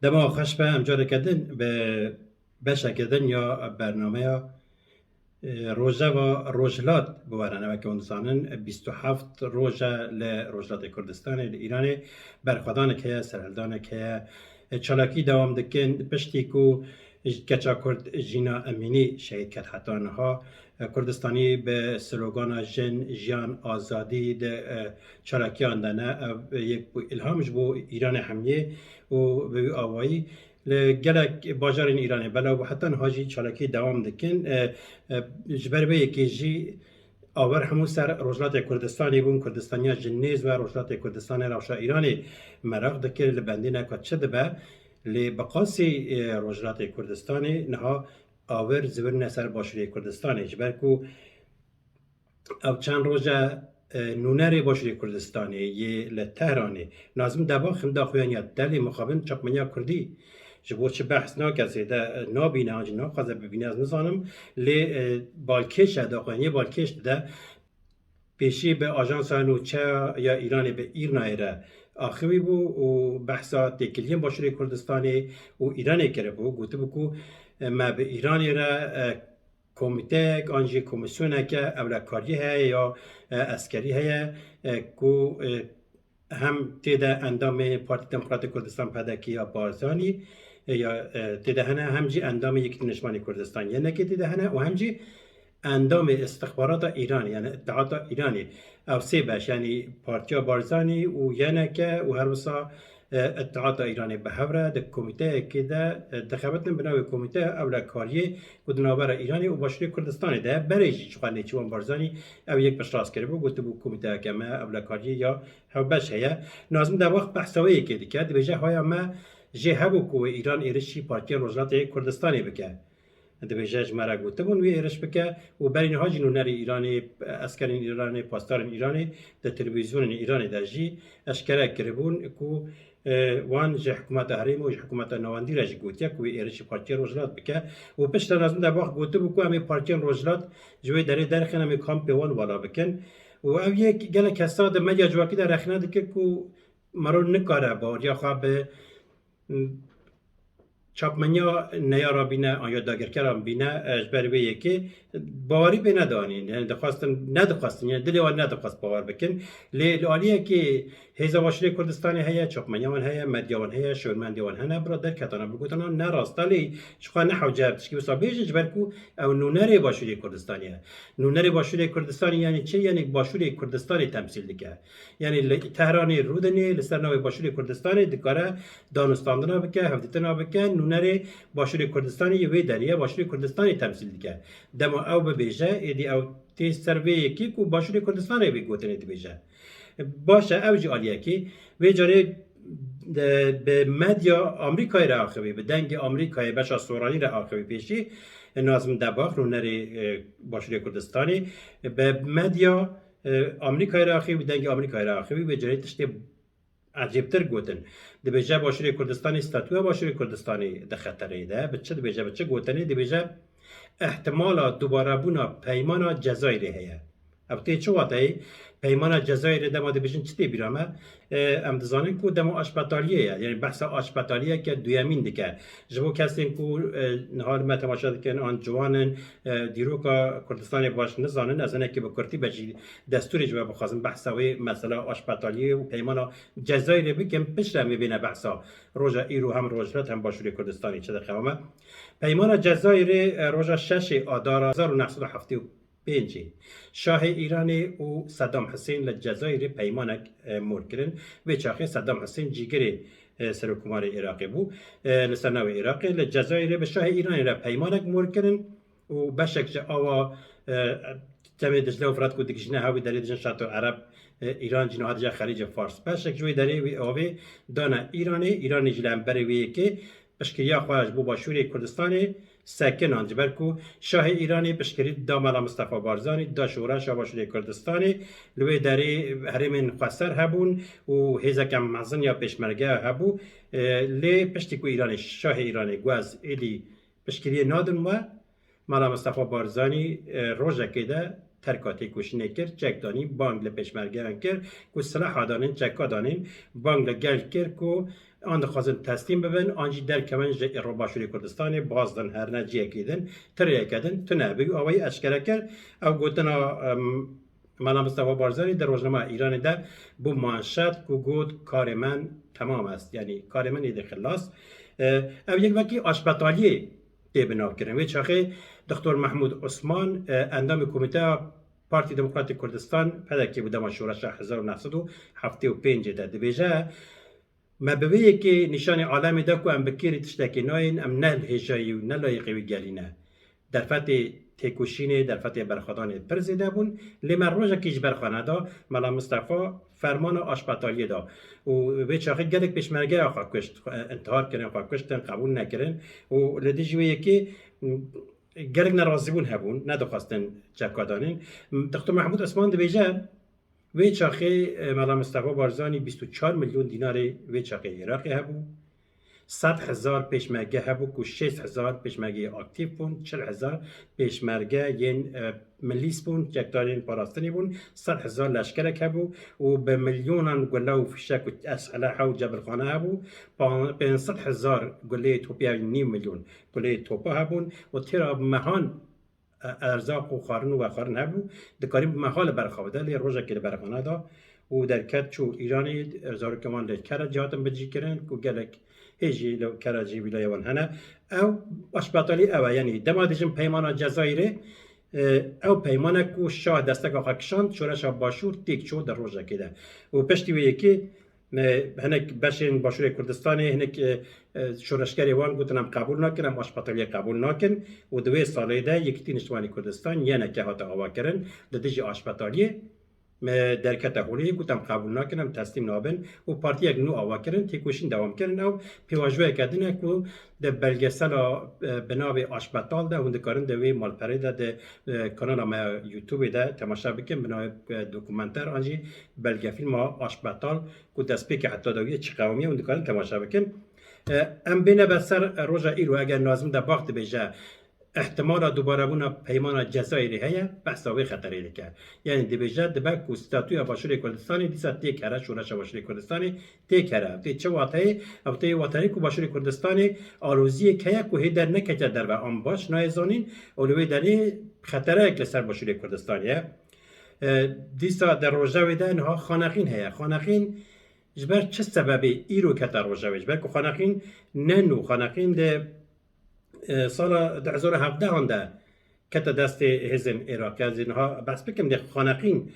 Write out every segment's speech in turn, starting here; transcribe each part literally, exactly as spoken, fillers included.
Dema xweş be, em careke din bi beşeke din ya bernameya, e, Rojeva Rojhilat biwerin. Ew, weke hûn dizanin, bîst û heft roj e li Rojhilatê Kurdistanê, li Îranê berxwedanek heye, serhildanek heye. E, çalakî dewam dikin. Piştî ku keça Kurd Jîna Emînî şehîd ket heta niha, e, Kurdistanî bi slogana jin, jiyan, azadî di, e, çalakiyan de ne. Ev yek bû îlham ji bo Îranê hemiyê û bi wî awayî li gelek bajarên Îranê belav bû. Heta niha jî çalakî dewam dikin. E, e, ji ber vê yekê jî awer hemû ser Rojhilatê Kurdistanê bûn, Kurdistaniya ji nêz ve Rojhilatê Kurdistanê, rewşa Îranê meraq dikir, li bendî neka çi dibe. Lê bi qasî, e, Rojhilatê Kurdistanê niha awer zivirine ser Başûrê Kurdistanê, ji ber ku ew çend roj e, e, nûnerê Başûrê Kurdistanê yê li Tehranê, Nazim Debak, hinda xwe ya telê mixabin çapmeniya Kurdî. Ji bo çi behs nake, zêde, e, nabîne an jî naxwaze bibîne, ez nizanim. Lê, e, balkêş e, daxuyaniyê balkêş dide. Pêşî bi ajansa nûçe ya Îranê, bi Îrnayê re axivî bû û behsa têkiliyên Başûrê Kurdistanê û Îranê kiribû. Gotibû ku, e, me bi Îranê re, e, komîteyek an jî komîsyoneke ewlekariyê heye ya, e, eskerî heye, e, ku, e, hem tê de endamê Partî Demokratîk Kurdistan, P D K, ya Barzanî, e, ya, e, tê de hene, hem jî endamê Yekîtî Niştimanê Kurdistan, Y N K, tê de hene û hem jî endamê îstixbarata Îranê, yani îtihata Îranê. Ew sê beş, yani Partiya Barzanî û Y N K û her wisa, e, îtihata Îranê bi hev re di komîteyekê de, e, dixebitin bi navê Komîteya Ewlekariyê ku di navbera Îranê û Başûrê Kurdistanê de. Berê jî çiqa nêçîrvan Barzanî ew yek piştrast kiribû, gotibû komîteyeke me ewlekariyê ya hevbeş heye. Nazim Debak behsa wê yekê dike, dibêje haya me jê hebû ku wê Îran êrişî partiyên Rojhilatê Kurdistanê bike. Dibêje ji me re gotibûn wê êriş bike û berî niha jî nûnerê Îranê, eskerên Îranê, pasdarên Îranê di televîzyonên Îranê de jî eşkere kiribûn ku, e, wan ji hikûmeta herêmê û ji hikûmeta navendî re jî gotiye ku wê êrişî partiyên Rojhilat bike û piştre Nazim Debak gotibû ku em ê partiyên Rojhilat ji wê derê derxin, em ê kampê wan vala bikin û ev yek gelek kesa di medya civakî de rexne dike ku mero nikare baweriya xwe bi çapmeniya neyara bîne an ya dagirkeran bîne, e, ji ber vê yekê bawerî pê nedanîn. Yani dixwastin, nedixwastin, yani dilê wan nedixwast bawer bikin. Lê li aliyekê hêza Başûrê Kurdistanê heye, çapmeniya wan heye, medya wan heye, şêwirmendê wan hene, bira derketana, bigotana ne rast e, lê ji xwe ne hewce ev tişkî wisa bêjin, ji ber ku ew nûnerê Başûrê Kurdistanê ye. Nûnerê Başûrê Kurdistanê yani çi? Yani Başûrê Kurdistanê temsîl dike. Yani li Tehranê rûdinê li ser navê Başûrê Kurdistanê dikare danûstandina bike, hevdîtina bike, nûnerê Başûrê Kurdistanê yê wê derê ye, Başûrê Kurdistanê temsîl dike. Dema ew bibêje, êdî ew tê ser vê yekê ku Başûrê Kurdistanê vê gotinê dibêje. Baş e, ew jî aliyekê. Vê carê, e, bi medya Amerîkayê re axivî, bi dengê Amerîkayê, beşa soranî re axivî pêşî. Nazim Debak, nûnerê, e, Başûrê Kurdistanê, bi medya, e, Amerîkayê re axivî, bi dengê Amerîkayê re axivî, vê carê tiştê ecêbtir gotin. Dibêje Başûrê Kurdistanê, statûya Başûrê Kurdistanê di xeterê de. Bi çi dibêje, bi çi gotinê? Dibêje, ihtimala dubarebûna peymana Cezayirê heye. Ev tê çi wateyê? Peymana Cezayirê dema dibêjin çi tê bîra me? E, em dizanin ku dema aşbetaliyê ye. Yani behsa aşbetaliyeke duyemîn dike. Ji bo kesên ku, e, niha li me temaşe dikin, an ciwan in, e, dîroka Kurdistanê baş nizanin, ez hinekî bi kurtî be jî destûrê ji we bixwazim behsa wê mesela aşbetaliyê û peymana Cezayirê bikim, piştre em ê bêne behsa roja îro hem Rojhilat hem Başûrê Kurdistanê çi diqewime. Peymana Cezayirê, e, roja şeşê Adara hezar û neh sed û heftê û pêncê Şahê Îranê û Sedam Hisên li Cezayirê peymanek, e, mor kirin. Vê çaxê Sedam Hisên cîgirê, e, Serokkomarê Iraqê bû. E, li ser navê Iraqê li Cezayirê bi Şahê Îranê re peymanek mor kirin û beşek ji awa, e, Temê Dicle û Firat ku digihîjine hev wê derê dijin Şato Ereb, e, Îran jî niha dije Xelîcê Fars. Beşek ji wê derê wê avê dane Îranê, Îranê jî li hemberê wê yekê piştgiriya xwe ji bo Başûrê Kurdistanê sekinand, ji ber ku Şahê Îranê piştgirî da Mela Mistefa Barzanî, da şoreşa Başûrê Kurdistanê, li wê derê herêmên xweser hebûn û hêzeke mezin ya pêşmergeya hebû. E, lê piştî ku Îranê, Şahê Îranê got, ez êdî piştgiriyê nadim we, Mela Mistefa Barzanî, e, rojekê de terka têkoşînê kir, çek danî, bang li pêşmergeyan kir ku silaha danên, çeka danên, bang li gel kir ku an dixwazin teslîm bibin, an jî derkevin ji Êro Başûrê Kurdistanê, bazdin herine ciyekê din, tirêyeke din tune. Bi wî awayî eşkere kir, ew gotina, em, Mela Mistefa Barzanî di rojnameya Îranê de bû manşet ku got, "Karê min temam est, yanî karê min êdî xilas." E, ew yek wekî aşbetaliyê tê binavkirin. Wê çaxê Doktor Mehmûd Osman, e, endamê Komîteya Partî Demokratîk Kurdistan, P D K, bû dema şoreşa hezar û neh sed û heftê û pêncê de. Dibêje, "Me bi vê yekê nîşanê alemê da ku em bi kêrî tiştekê nayên, em ne li hêjayî û ne layiqê wî gelî ne. Derfetê têkoşînê, derfetê berxwedanê pir zêde bûn, lê me rojekî ji ber xwe neda." Mela Mistefa fermana aşbetaliyê da û vê çaxê gelek pêşmergeya xwe kuşt, xwe intihar kirin, xwe kuştin, qebûl nekirin û li dijî wê yekê, m, gelek nerazîbûn hebûn, nedixwestin çeka danîn. Doktor Mehmûd Osman dibêje, Wê çaxê, e, Mela Mistefa Barzanî bîst û çar milyon dînarê wê çaxê Iraqê hebû. Sed hezar pêşmerge hebû ku şêst hezar pêşmergeyê aktîf bûn, çil hezar pêşmerge yên, e, milîs bûn, çekdarên parastinê bûn, sed hezar leşkerek hebû û bi milyonan gule û fîşek û eslehe û cebilxane hebû, pa-, pênc sed hezar guleyê topî, nîv milyon guleyê topa hebûn û têra mehan e, erzaq û xwarin û vexwarin hebû, dikarî bi meha li ber xwe bide, lê rojekê li ber xwe neda û derket çû Îranê, zarokên wan li kera cî hatin bicîkirin ku gelek hê jî li kera cî vîlaya wan hene. Ew aşbetalî ew e, yanî dema dijin peymana Cezayirê, e, ew peymane ku şah desteka xwe kişand, şoreşa Başûr têk çû di rojekê de. Û piştî wê yekê Me hinek beşên Başûrê Kurdistanê, hinek, e, e, şoreşgerê wan gotin, em qebûl nakin, em aşbetaliyê qebûl nakin û di wê salê de Yekîtî Niştimanî Kurdistan yeneke hate avakirin li dijî aşbetaliyê. Me derkete holê, got, em qebûl nakin, em teslîm nabin û partiyek nû ava kirin, têkoşîn dewam kirin. Ew pêvajoyeke din e ku di belgesela, e, bi navê Aşbetal de hûn dikarin di wê malperê de di, e, kanala me YouTubeê de temaşe bikin, bi navê, e, dokumenter an jî belgefîlma Aşbetal. Ku destpêkê heta dawiyê çi qewimiye hûn dikarin temaşe bikin. E, em bêne ber ser roja îro, eger Nazim Debbax dibêje, ihtimala dubarebûna peymana Cezayirê heye, behsa wê xeterê dike. Yanî dibêje, dibe ku statûya Başûrê Kurdistanê dîsa têk here, şoreşa Başûrê Kurdistanê têk here. Tê çi wateyê? Ev tê wateyê ku Başûrê Kurdistanê aloziyek heye ku hê derneketiye derve, an baş nayê zanîn û li wê derê xetereyek li ser Başûrê Kurdistanê ye. E, dîsa di rojevê de niha Xaneqîn heye. Xaneqîn ji ber çi sebebê îro kete rojevê? Ji ber ku Xaneqîn ne nû, Xaneqîn di, e, sala du hezar û hevdehan de kete destê hêzên Iraqê. Ez ê niha behs bikim, dê Xaneqîn,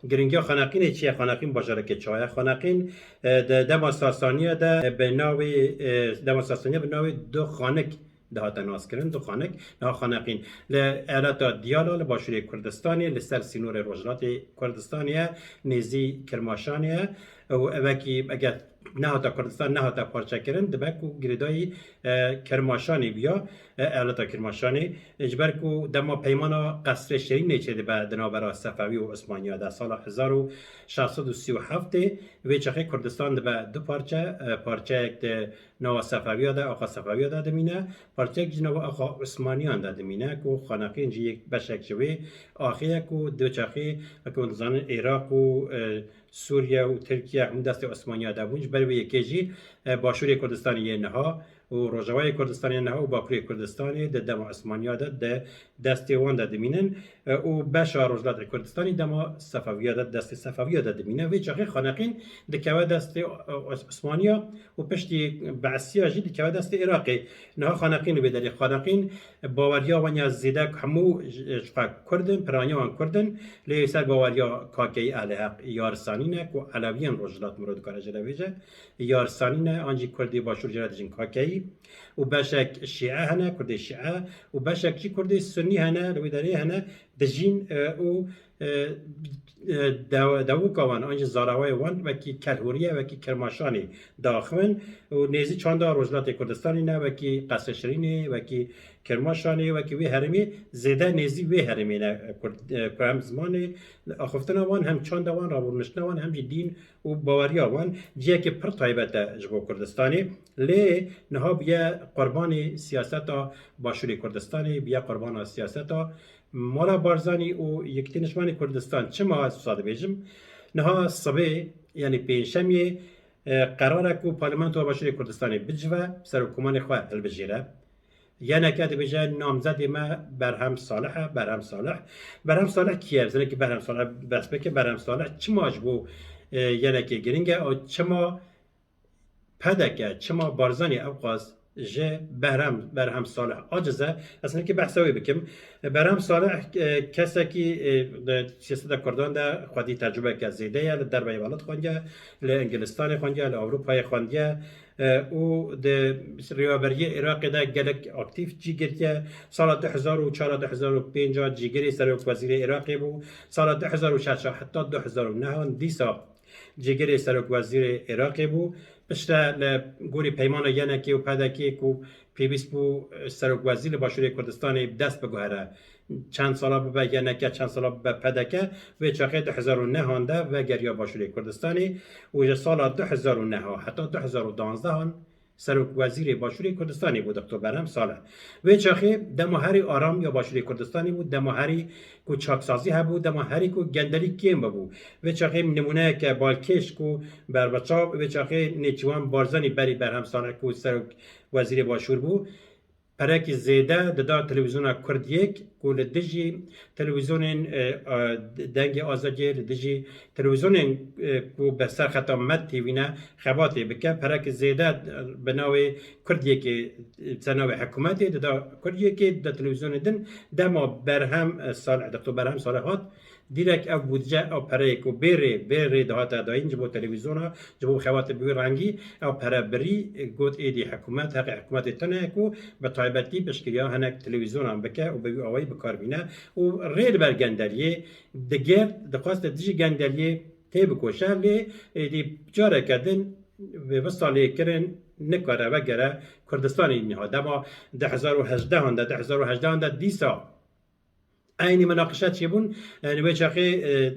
giringiya Xaneqînê çi ye? Xaneqîn bajarekê çawa ye? Xaneqîn, e, di dema Sasaniya de, e, bi navê, e, dema Sasaniya bi navê Du Xanik dihate naskirin, Du Xanik, niha Xaneqîn. Li eyaleta Diyala, li başûrê Kurdistanê, li ser sînorê Rojhilatê Kurdistanê ye, nêzî Kirmaşanê ye. Û evekî, eger nehata Kurdistan, nehata parçekirin, dibe ku girêdayî, e, Kirmaşanê bûya, e, eyaleta Kirmaşanê. Ji ber ku dema peymana Qesrê Şirînê çêdibe di navbera Sefewî û Osmaniya de, sala hezar û şeş sed û sî û heftê, vê çaxê Kurdistan dibe du parçe, e, parçeyek di nava Sefewiya de, axa Sefewiya de dimîne, parçeyek jî nava axa Osmaniyan de dimîne, ku Xaneqîn jî yek beşek ji wê axê ye, ku di wê çaxê, weke hûn dizanin, Iraq û, e, Sûriye û Tirkiye hemû destê Osmaniya de bûn. Ji ber wê yekê jî, e, Başûrê Kurdistanê yê niha û Rojavayê Kurdistanê niha û Bakurê Kurdistanê di dema Osmaniya de di destê wan de dimînin, e, û beşa Rojhilatê Kurdistanê dema Sefewiya de, destê Sefewiya de dimîne. Vê çaxê Xaneqîn dikeve destê, e, Os-, Osmaniya û piştî Beesiya jî dikeve destê Iraqê. Niha Xaneqîn li vê derê. Xaneqîn baweriya wan ya zêde hemû ji, ji xwe Kurd in, piraniya wan Kurd in. Lê ser baweriya Kakeyî Ehlê Heq Yarsanî ne ku Elewiyên Rojhilat mirov dikare jê re bêje. Yarsanî ne, an jî Kurdê Başûr jê re dijin Kakeyî. Û beşek Şîe hene, Kurdê Şîe, û beşek jî Kurdê Sunnî hene, li wê derê hene, dijîn, e, û, e, e, dew-, dewika wan, an jî zarawayê wan wekî Kelhûrî ye, wekî Kirmaşanê diaxivin. Û nêzî çanda Rojhilatê Kurdistanê ne, wekî Qesrê Şirînê, wekî Kirmaşanê, wekî wê herêmê, zêde nêzî wê herêmê ne, e, Kurd, e, ku hem zimanê axiftina wan, hem çanda wan, raborniştina wan, hem jî dîn û baweriya wan cihekî pir taybet e ji bo Kurdistanê. Lê niha bûye qurbanê siyaseta Başûrê Kurdistanê, bûye qurbana siyaseta Mala Barzanî û Yekîtî Niştimanî Kurdistan. Çima ez wisa dibêjim? Niha sibê, yanî pêncşemiyê, E, qerarek ku Parlamentoya Başûrê Kurdistanê bicive, serokkomarê xwe hilbijêre. Y N K dibêje namzedê me Berhem Salih e, Berhem Salih. Berhem Salih kî ye? Bizinekî Berhem Salih behs bike. Berhem Salih çima ji bo, e, Y N K giring e? Û çima P D K, çima Barzanî ewqas ji Berhem, Berhem Salih aciz e? Ez hinekî behsa wê bikim. Berhem Salih, e, kesekî, e, di siyaseta Kurdan de xwedî tecrubeke zêde ye, li derveyê welat xwendiye, li Ingilistanê xwendiye, li Ewropayê xwendiye, e, û di rêveberiyê Iraqê de gelek aktîf cî girtiye. Sala du hezar û çar, du hezar û pênc cîgirê serokwezîrê Iraqê bû. Sala du hezar û şeş heta du hezar û neh dîsa cîgirê serokwezîrê Iraqê bû. Piştre li gorî peymana Y N K û P D K ku pêwîst bû, e, serokwezîr li Başûrê Kurdistanê dest biguhere. Çend sala bibe Y N K, çend sala bibe P D K, vê çaxê du hezar û neh de vegeriya Başûrê Kurdistanê û ji sala du hezar û neh heta du hezar û duwazdeh serokwezîrê Başûrê Kurdistanê bû Doktor Berhem Salih. Vê çaxê dema herî aram ya Başûrê Kurdistanê bû, dema herî ku çaksazî hebû, dema herî ku gendelî kêm bibû. Vê çaxê nimûneyeke balkêş ku berbiçav, vê çaxê Nêçîrvan Barzanî berî Berhem Salih ku serok wezîrê Başûr bû, perekî zêde dida televîzyona Kurd Yek ku li dijî televîzyonên, e, e, Dengê Azadiyê, li dijî televîzyonên, e, ku bi ser xeta Med T V ne xebatê bike, perekî zêde, e, bi navê Kurd Yekê, e, ser navê hikûmetê dida Kurd Yekê, dida televîzyonê din. Dema Berhem, e, Salih, Doktor Berhem Salih hat, dîrek ev budce, ew pereyê ku bê rê, bê rê dihate dayîn ji bo televîzyona, ji bo xebatê bi wî rengî, ew pere birî, got êdî hikûmet, heqê hikûmetê tune ye ku bi taybetî piştgiriya hinek televîzyonan bike û bi wî awayî bi kar bîne û rê li ber gendeliyê digert, dixwest dijî gendeliyê têbikoşe, lê êdî careke din vê visa lê kirin nikare vegere Kurdistanê niha. Dema du hezar û hejdehan de, du hezar û hejdehan de dîsa Eynî minaqişe çêbûn, yani wê çaxê, e,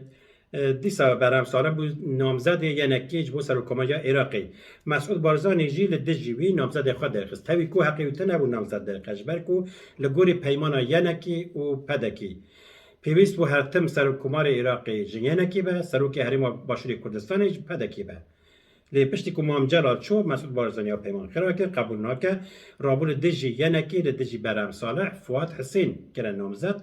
e, dîsa Berhem Salih bû namzedê Y N K ji bo serokkomariya Iraqê. Mesûd Barzanî jî li dijî wî namzedê xwe derxist. Tevî ku heqê wî tune bû namzed derxe, ji ber ku li gorî peymana Y N K û P D K pêwîst bû her tim serokkomarê Iraqê ji Y N K be, serokê Herêma Başûrê Kurdistanê ji P D K be. Lê piştî ku Mam Celal çû, Mesûd Barzanî ya peyman xira kir, qebûl nake. Rabû li dijî Y N K, li dijî Berhem Salih, Fuat Hisên kire namzet.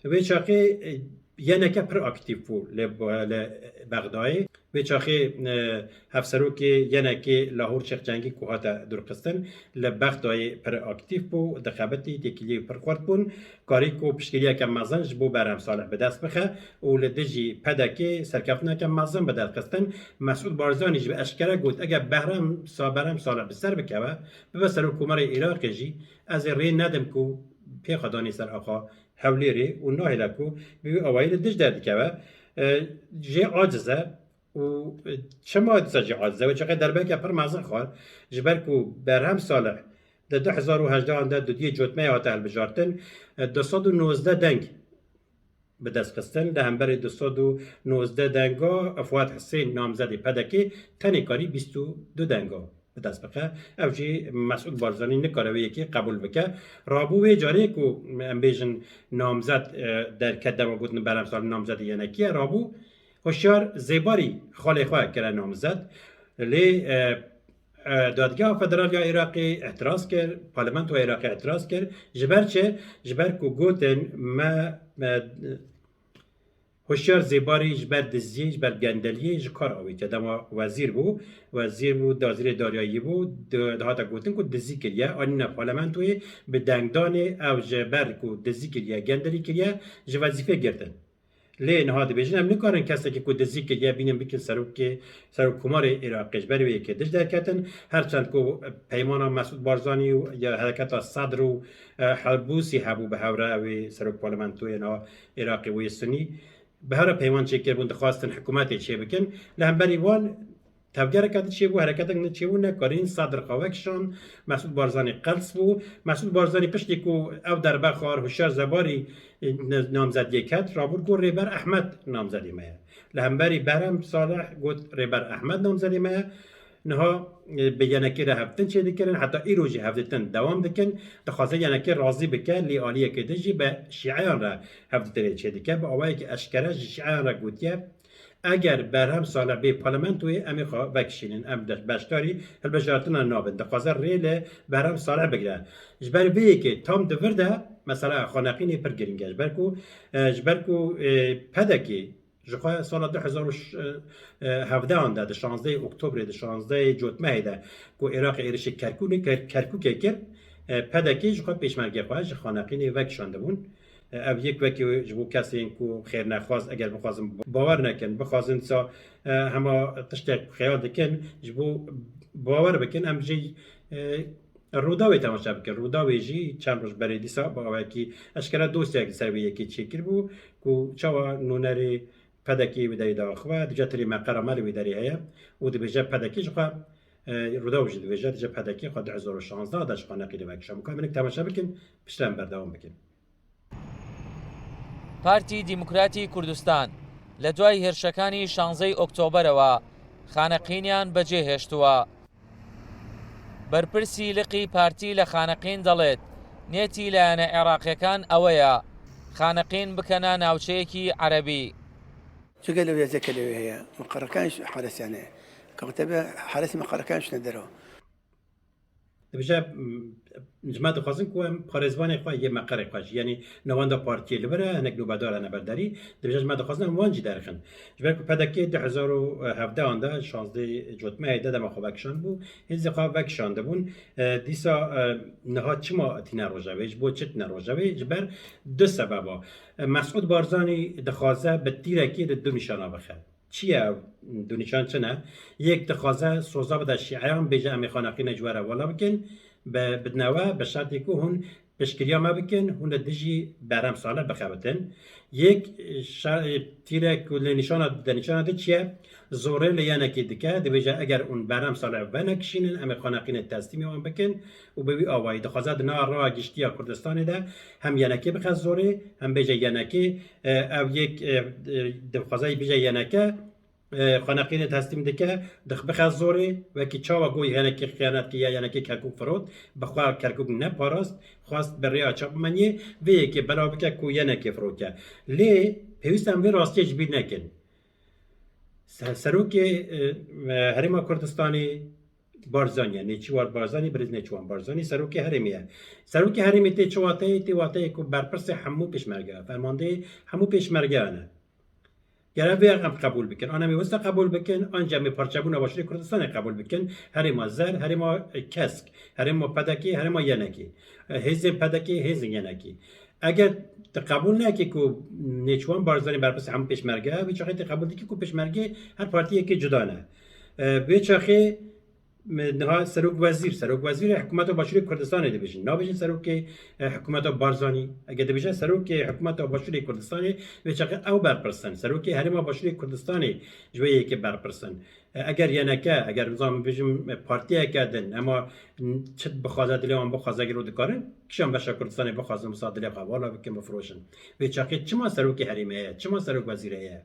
Vê çaxê, e, Y N K pir aktîf bû li, li Bexdayê. Vê çaxê, e, hevserokê Y N K Lahûr Çêxcengî ku hate dûrxistin, li Bexdayê pir aktîf bû, dixebitî, têkiliyê pir xurt bûn. Karî ku piştgiriyeke mezin ji bo Berhem Salih bi dest bixe û li dijî P D K serkeftineke mezin bi dest xistin. Mesûd Barzanî jî bi eşkere got, eger Behrem Sa-, Berhem Salih bi ser bikeve, bibe serokkomarê Iraqê jî, ez ê rê nedim ku pêxwe danî ser axa Hewlêrê û nahêle ku bi wî awayî li dij derdikeve. E, jê aciz e û, e, çima dîsa jê aciz e? Wê çaxê derbeke pir mezin xwar, ji ber ku Berhem Salih di du hezar û hejdehan de dudiyê cotmeyê hate hilbijartin, e, du sed û nozdeh deng bi dest xistin. Li hemberî du sed û nozdeh denga Fuat Hisên namzedê P D K tenê karî bîst û du denga bi dest bixe. Ev jî Mesûd Barzanî nikare wê yekê qebûl bike. Rabû wê carê ku em bêjin namzed, e, derket, dema gotin Berhem Salih namzedê Y N K ye, rabû Hişyar Zêbarî xalê xwe kire namzed. Lê, e, E, Dadgeha Federal ya Iraqê etiraz kir, Parlamentoya Iraqê etiraz kir. Ji ber çi? Ji ber ku gotin me, me, Hişyar Zêbarî ji ber diziyê, ji ber gendeliyê ji kar avêtiye. Dema wezîr bû, wezîr bû, wezîrê daryayî bû, di-, dihate gotin ku dizî kiriye, anîne parlamentoyê bi dengdanê ew ji ber ku dizî kiriye, gendelî kiriye, ji wezîfê girtin. Lê niha dibêjin, em nikarin kesekî ku dizî kiriye bînin bikin serokê, serokkomarê Iraqê. Ji ber wê yekê dij derketin. Her çend ku peymana Mesûd Barzanî û ya hereketa Sedr û, e, Helbûsî hebû bi hev re, ew ê serok parlamentoyê niha Iraqê û yê Sunî, bi hev re peyman çêkiribûn, dixwastin hikûmetê çêbikin. Li hemberî wan tevgereke din çêbû, hereketek din çêbû, nekarîn Sedr xwe vekişand, Mesûd Barzanî qels bû. Mesûd Barzanî piştî ku ew derbe xwar, Hişyar Zebarî, e, ne-, namzediyê ket, rabû ku Rêber Ehmed namzedê me ye. Li hemberî Berhem Salih got Rêber Ehmed namzedê me ye. Niha, e, bi Y N K re hevdîtin çêdikirin, heta îro jî hevdîtin dewam dikin. Dixwaze Y N K razî bike, lê aliyekê din jî bi şîeyan re hevdîtinê çêdike. Bi awayekî eşkere ji şîeyan re gotiye, Eger Berhem Salih bê parlamentoyê, em ê xwe vekişînin, em de beşdarî hilbijartina nabin. Dixwaze rê li Berhem Salih bigire. Ji ber vê yekê tam di vir de mesela xaneqînê pir girîng e. Ji ber ku, e, ji ber ku, e, P D K jixwe sala du hezar û hevdehan de, di şazdehê Oktobrê, di şazdehê Cotmehê de ku Iraqê êrişê Kerkûnê, Ker-, Kerkûkê kir, e, P D K jixwe pêşmergê xwe ji xaneqînê vekişandibûn. E, ev yek wekî ji bo kesên ku xêrnexwaz, eger bixwazin bawer nekin, bixwazin sa, e, hema tiştek xeyal dikin, ji bo bawer bikin, em jî, e, Rûdawê temaşe bikin. Rûdawê jî çend roj berê dîsa bi awayekî eşkere dosyayek li ser wê yekê çêkiribû ku çawa nûnerê P D K wê derê diaxive, dibêje tirê meqera me li wê derê heye û dibêje P D K jixwe, e, Rûdaw jî dibêje, dibêje P D K xwe du hezar û şazdeh de ji xaneqînê vekişand. Ka em hinek temaşe bikin, piştre em berdewam bikin. پارتی دیموکراتی کوردستان لە دوای هێرشەکانی شانزەی ئۆکتۆبەرەوە خانەقینیان بەجێهێشتووە. بەرپرسی لقی پارتی لە خانەقین دەڵێت، نیەتی لایەنە عێراقیەکان ئەوەیە خانەقین بکەنە ناوچەیەکی عەرەبی. Çi gelo vêzeke lê wê heye? Miqerekan ji Heres yani. Kewtebe Heresî miqerekan şine dero. Dibêje, ji me dixwazin ku em parêzvanê xwe yê meqerê xwe jî, yanî navenda partiyê li vir e, hinek nûbedar hene ber derî, dibêje ji me dixwazin em wan jî derxin. Ji ber ku P D K du hezar û hevdehan de, şazdehê Cotmehê de dema xwe vekişandibû, hêzê xwe vekişandibûn. E, dîsa, e, niha çima tîne rojevê? Ji bo çi tîne rojevê? Ji ber du sebeba. E, Mesûd Barzanî dixwaze bi tîrekê li du nîşana bixe. Çi ye ew du nîşan çi ne? Yek dixwaze soza bide şîeyan, bêje em ê xaneqînê ji we re vala bikin, bi, bidine we, bi şertê ku hûn piştgiriya me bikin, hûn li dijî Berhem Salih bixebitin. Yek, e, şa-, e, tîrek ku li nîşana, di nîşana di çi ye? Zorê li yenekê dike, dibêje eger hûn Berhem Salih venekişînin, em ê xaneqînê teslîmê wan bikin û bi wî awayî dixwaze di nava raya giştî ya Kurdistanê de hem yenekê bixe zorê, hem bêje yenekê, e, ev yek, e, e, dixwaze bêje yeneke, e, xaneqînê teslîm dike, dix-, bixe zorê, wekî çawa ku yenekê xiyanet kiriye, yenekê Kerkûk firot, bi xwe Kerkûk neparast, xwest bi rêya çapmeniyê vê yekê belav bike ku yenekê firoke. Lê pêwîst em vê rastiyê ji bîr nekin. Se-, serokê, e, e, Herêma Kurdistanê Barzanî ye, Nêçîrvan Barzanî, birêz Nêçîrvan Barzanî serokê herêmê ye. Serokê herêmê tê çi wateyê? Tê wateyê ku berpirsê hemû pêşmerge ye, fermandeyê hemû pêşmergeyan e. Gere vê em qebûl bikin. An em ê wisa qebûl bikin, an jî em ê parçebûna Başûrê Kurdistanê qebûl bikin. Herêma zer, herêma kesk, herêma P D K, herêma yenekê. E, hêzên P D K, hêzên yenekê. Eger tu qebûl neke ku Nêçîrvan Barzanî berpirsê hemû pêşmerge ye, vê çaxê tu qebûl dikî ku pêşmergê her partiyekê cuda ne. E, vê çaxê me niha serok wezîr, serok wezîrê hikûmeta Başûrê Kurdistanê dibêjin. Nabêjin serokê, e, hikûmeta Barzanî. Eger dibêje serokê hikûmeta Başûrê Kurdistanê, vê çaxê ew berpirs in. Serokê Herêma Başûrê Kurdistanê ji wê yekê berpirs in. E, eger yeneke, eger nizanim bêjim, e, partiyeke din, ema n-, çi bixwaze dilê wan bixwaze, gelo dikarin kîjan beşa Kurdistanê bixwazin wisa dilê xwe vala bikin, bifiroşin. Vê çaxê çima serokê herêmê heye? Çima serok wezîr heye?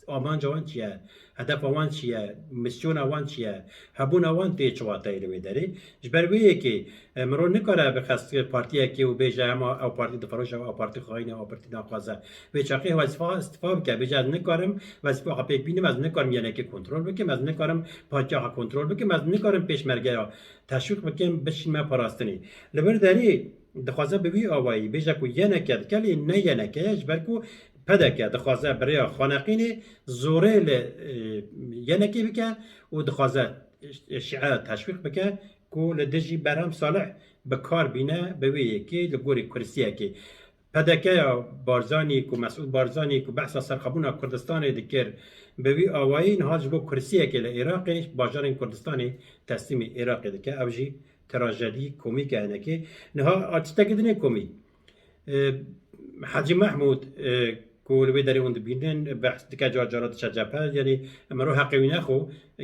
Amanca wan çi ye? Hedefa wan çi ye? Misyona wan çi ye? Hebûna wan tê çi wateyê li wê derê? Ji ber wê yekê, e, mirov nikare bixe partiyekê û bêje hema ew partî difiroşe, ew partî xayîn e, ew partî naxwaze. Vê çaxê wezîfa îstifa bike, bêje ez nikarim wezîfa xwe pêk bînim, ez nikarim yenekê kontrol bikim, ez nikarim partiya xwe kontrol bikim, ez nikarim pêşmergeya teşwîq bikim, bişînme parastinê. Li vir derê dixwaze bi wî awayî bêje ku yeneke dike, lê ne yeneke ye, ji ber ku P D K dixwaze bi rêya xaneqînê zorê li, e, yenekê bike û dixwaze şîe teşwîq bike ku li dijî Berhem Salih bi kar bîne, bi wê yekê li gorî kursiyekê. P D K ya Barzanî ku Mesûd Barzanî ku behsa serxwebûna Kurdistanê dikir, bi wî awayî niha ji bo kursiyekê li Iraqê, bajarên Kurdistanê teslîmî Iraqê dike. Ev jî trajedî komîk e hinekê. Niha a tiştekî din ê komî. E, Hecî Mehmûd, e, ku li wê derê hûn dibînin, behs dike, car cara diçe cephe, yanî miro heqê wî nexwe.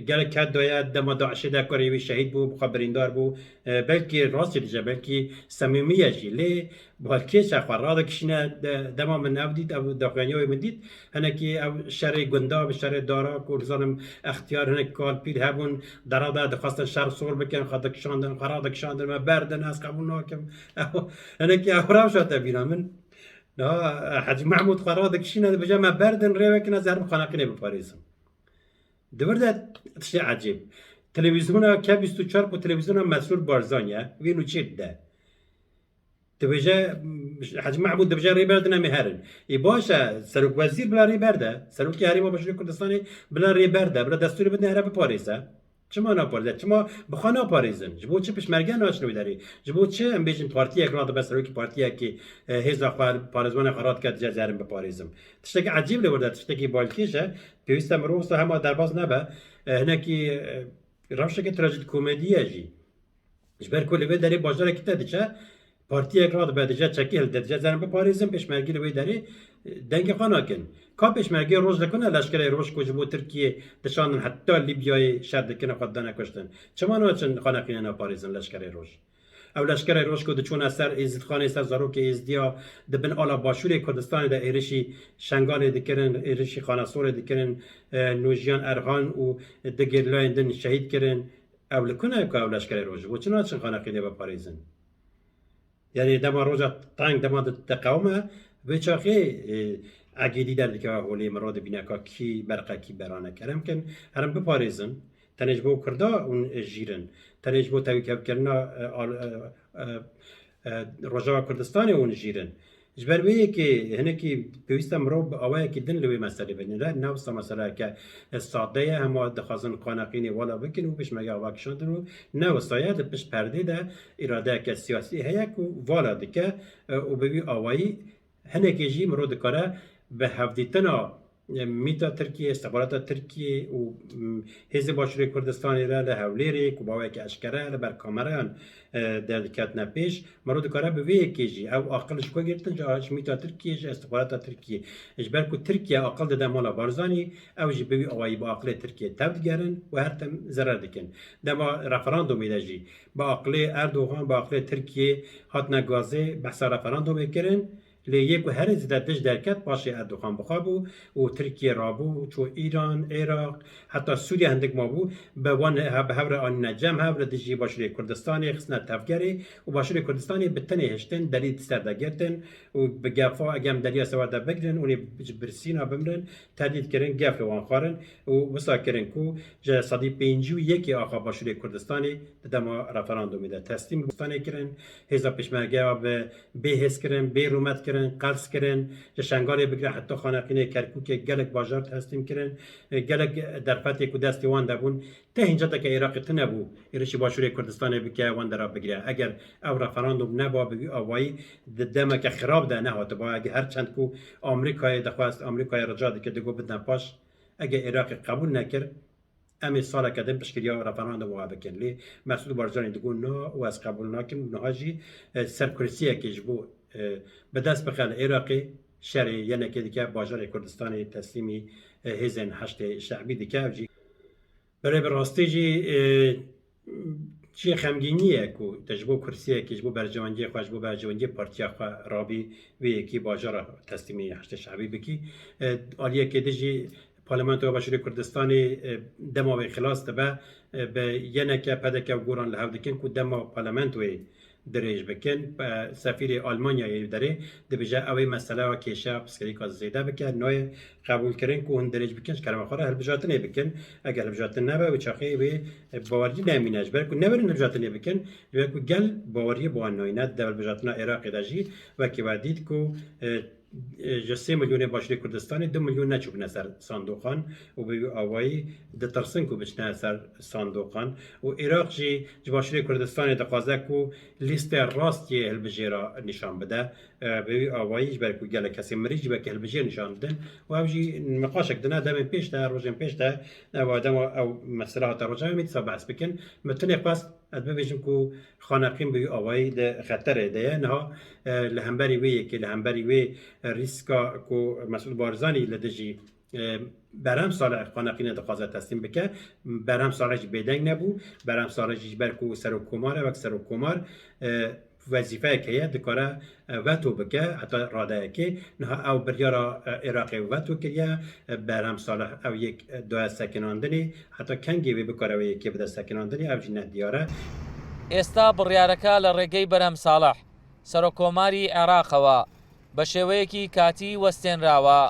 Gelek ket daye, dema DAIŞê de kurê wî şehîd bû, bi xwe birîndar bû. E, belkî rast jî dije, belkî semîmî ye jî. Lê balkêş e, xwe radikişîne, de-, dema min ev dît, ev daxuyaniya wê min dît, hinekî ev şerê gunda, bi şerê dara, ku nizanim extiyar hinek kal pîr hebûn, dera de dixwestin şer sor bikin, xwe dikişandin, xwe radikişandin, me berdin, ez qebûl nakim. Ew, hinekî ew rewşa te bîra min. Niha Hecî Mehmûd xwe radikişîne, dibêje, me berdin rê vekin, ez herim xaneqînê biparêzim. Di vir de tiştê ecêb. Televîzyona K bîst û çar ku televîzyona Mesrûr Barzanî ye, wî nûçê dide. Dibêje, Hecî Mehmûd dibêje, rê berdin, em ê herin. Ê baş e, serokwezîr bila rê berde. Serokê Herêma Başûrê Kurdistanê bila rê berde. Bila destûrê bidin here biparêze. Çima naparêze? Çima bi xwe naparêzin? Ji bo çi pişmerge naçin wê derê? Ji bo çi, em bêjin, partiyek radibe, serokê partiyekê, e, hêza xwe, parêzvanê xwe radike, dije ez herim biparêzim? Tiştekî ecêb li wir de, tiştekî balkêş e. Pêwîst e mirov wisa hema derbas nebe. E, hinekî, e, rewşeke trajîdkomedî ye jî. Ji ber ku li vê derê bajarekî te diçe, partiyek radibe, dije çekî hilde, dije ez herim biparêzim, pêşmergî li wê derê, e, dengê xwe nakin. Ka pêşmergê roj dikine leşkerê roj ku ji bo Tirkiyê dişandin heta Lîbyayê şer dikine, xwe didane kuştin? Çima naçin xaneqînê naparêzin leşkerê roj? Ew leşkerê roj ku diçûne ser Êzîdxanê, ser zarokê Êzidiya, di bin ala Başûrê Kurdistanê de êrişî Şengalê dikirin, êrişî Xanesorê dikirin, e, Nûjiyan Erhan û di gerîlayên din şehîd kirin. Ew li ku ne ku ew leşkerê roj? Bo çi naçin xaneqînê biparêzin? Yanî dema roja teng, dema di-, diqewime, vê çaxê, e, egêdî derdikeve holê, mirov dibîne ka kî berqekî berane. Kerem kin, herin biparêzin. Tenê ji bo Kurda hûn jîr in. Tenê ji bo tevîkevkirina, e, al-, e, e, e, Rojava Kurdistanê hûn jîr in. Ji ber wê yekê hinekî pêwîst e mirov bi awayekî din li wê meselê binêre. Ne wisa meseleyeke sade ye, hema dixwazin xaneqînê wala bikin û pêşmerge ava kişandin û ne wisa ye, di pişt perdê de îradeyeke siyasî heye ku vala dike, e, û bi wî awayî hinekê jî mirov dikare bi hevdîtina, e, mîta Tirkiyê, îstixbarata Tirkiyê û, m, hêzên Başûrê Kurdistanê re li Hewlêrê ku bi awayekî eşkere li ber kamerayan, e, derdiketine pêş, mirov dikare bi vê yekê jî ew aqil ji ku girtin, ji, ji mîta Tirkiyê, ji îstixbarata Tirkiyê. Ji ber ku Tirkiye aqil dide mala Barzanî, ew jî bi wî awayî bi aqilê Tirkiyê tev digerin û her tim zerer dikin. Dema referandumê de jî bi aqilê Erdogan, bi aqilê Tirkiyê hatine gazê behsa referandumê kirin. Lê yê ku herî zêde dij derket paşê Erdogan bi xwe bû û Tirkiye rabû, çû Îran, Iraq, heta Sûriye hindik mabû, bi wan he-, bi hev re anîne cem hev, li dijî Başûrê Kurdistanê xistine tevgerê û Başûrê Kurdistanê bi tenê hiştin, derî di ser de girtin û bi gefa, eger em Derya Sewar de bigirin, hûn ê ji birsîna bimirin, tehdît kirin, gef li wan xwarin û wisa kirin ku ji sedî pêncî û yekê axa Başûrê Kurdistanê di dema referandumê de teslîm Kurdistanê kirin, hêza pêşmergeya bi bê hêz kirin, bê rûmet kirin, qels kirin, ji Şengalê bigire heta Xaneqînê Kerkûkê gelek bajar teslîm kirin, e, gelek derfetê ku destê wan de bûn. Te hînceteke Iraqê tune bû êrişî Başûrê Kurdistanê bike, wan dera bigire. Eger ew referandum neba bi wî awayî, di demeke xirab de nehatiba. Eger her çend ku Amerîkayê dixwest, Amerîkayê rica dike, digot bidine paş. Eger Iraqê qebûl nekir, em ê saleke din piştgiriya referanduma bikin. Lê Mesûd Barzanî digot na û ez qebûl nakim û niha jî, e, ser kursiyekê ji bo, e, bi dest bixe li Iraqê, şerê yenekê dike, bajarê Kurdistanê teslîmî, e, hêzên Heşdê Şe'bî dike. Ev jî belê bi rastî jî, e, jî xemgînî ye ku te ji bo kursiyekê, ji bo berjewendiyê xwe, ji bo berjewendiyê partiya xwe rabî vê yekê bajara teslîmî Heşdê Şe'bî bikî. E, aliyekê din jî Parlamentoya Başûrê Kurdistanê, e, dema wê xilas dibe, e, bi yeneke P D K û Goran li hev dikin ku dema parlamentoyê dirêj bikin. E, sefîrê Almanyayê li derê dibêje, ew ê meseleya kêşeya pirsgirêka zêde bike, nayê qebûlkirin ku hûn dirêj bikin, ji kerema xwe re hilbijartinê bikin. Eger hilbijartin nebe, wê çaxê wê, e, bawerî nemîne. Ji ber ku newerin hilbijartinê bikin, ji ber ku gel baweriyê bi wan nayîne. Di hilbijartina Iraqê de jî wekî we dît ku, e, e, ji sê milyonê Başûrê Kurdistanê du milyon neçûbûne ser sandoqan û bi wî awayî ditirsin ku biçine ser sandoqan. Û Iraq jî ji Başûrê Kurdistanê dixwaze ku lîste rast yê hilbijêra nîşan bide. E, bi wî awayî ji ber ku gelek kesê mirî jî weke hilbijêr nîşan didin û ew jî niqaşek dine demên pêş de, rojên pêş de, ew dema ew mesele hate roja me dîsa behs bikin. Min tenê xwest ez bibêjim ku xaneqîn bi wî awayî di xeterê de ye. Niha, e, li hemberî wê yekê, li hemberî wê, e, rîska ku Mesûd Barzanî li dijî, e, Berhem Salih xaneqînê dixwaze teslîm bike, Berhem Salih jî bêdeng nebû. Berhem Salih jî ji ber ku serokkomar e, wek serokkomar, e, wezîfeyek heye, dikare, e, veto bike heta radeyekê. Niha ew biryara, e, Iraqê veto kiriye. E, Berhem Salih ew yek, e, daye sekinandinê. Heta kengê wê bikare wê yekê bide sekinandinê, ev jî ne diyar e. ئێستا بڕیارەکە لە ڕێگەی بەرهەم ساڵح، سەرۆککۆماری عێراقەوە بە شێوەیەکی کاتی وەستێنراوە.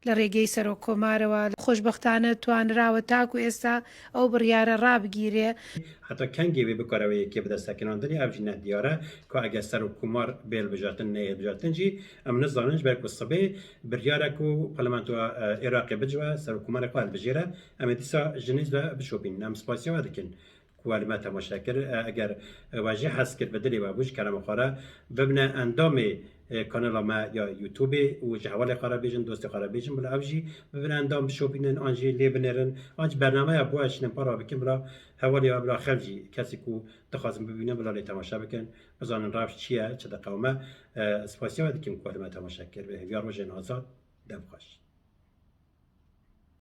لە ڕێگەی سەرۆک کۆمارەوە خۆشبەختانە توانراوە تاکو ئێستا ئەو بڕیارە ڕابگیرێ. Heta kengê wê bikare wê yekê bide sekinandinê, ev jî ne diyar e ku eger serokkomar bê hilbijartin, neyê hilbijartin jî em nizanin, ji ber ku sibê biryare ku parlamentoya, e, Iraqê bicive, serokkomarê xwe hilbijêre, em ê dîsa ji nêz ve bişopînin. Em spasiya we dikin ku we li me temaşe kir. E, eger we jî hez kir, bi dilê we bû, ji kerema xwe re bibine endamê, e, kanala me ya YouTubeê û ji hevalê xwe re bêjin, dostê xwe re bêjin, bila ev jî bibine endam, bişopînin, an jî lê binêrin, an jî bernameya bo ez şînim para bikin, bila hevalê we, bila xev jî, kesê ku dixwazin bibînin, bila lê temaşe bikin, bizanin rewş çi ye, çi diqewime. E, spasiya we dikim ku we li me temaşe kir. Bi hêviya rojên azad, dem xweş.